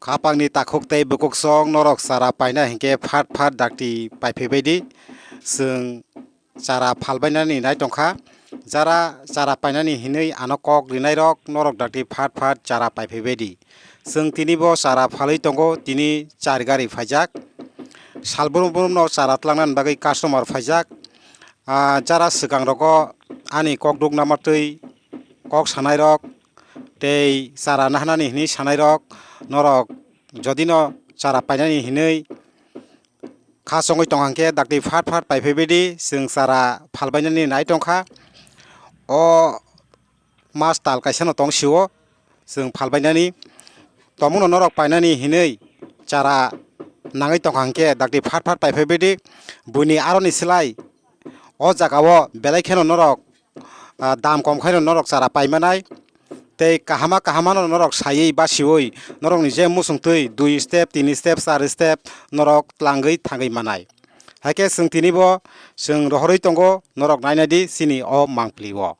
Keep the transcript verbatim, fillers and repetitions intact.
Khapangni takhuk tei bukuksong norok chara paina hinkhe phat phat dakti paiphaibaidi. Chwng chara phalbainani nai tongkha. Jara chara painani hinwi ano kok rinairok norok dakti phat phat chara paiphaibaidi. Chwng tinibo chara phalwi tongo, tini char gari phaijak. Salbrum brumno chara tlangnani bagwi customer phaijak. Ah, jara swkang rogo ani kok duk namatwi kok sanairok tei chara nahanani hinwi sanairok norok jodino chara painani hinwi kha chongwi tongkha hinkhe dakti phat phat paiphaibaidi chwng chara phalbainani nai tongkha. O mas tal kaisano tong sio chwng phalbainani. Tomungno norok painani hinwi chara nangwi tongkha hinkhe dakti phat phat paiphaibaidi. Buini aroni slai o jagao belai kheno norok, ah, dam kom khaino norok chara paimanai. Tei kahama kahamano norok saiwi basiwi norokni je muchungtwi dui step, tini step, char step norok tlangwi thangwi manai. Haikhe chwng tinibo chwng rohorwi tongo, norok nainadi chini o mangpili o.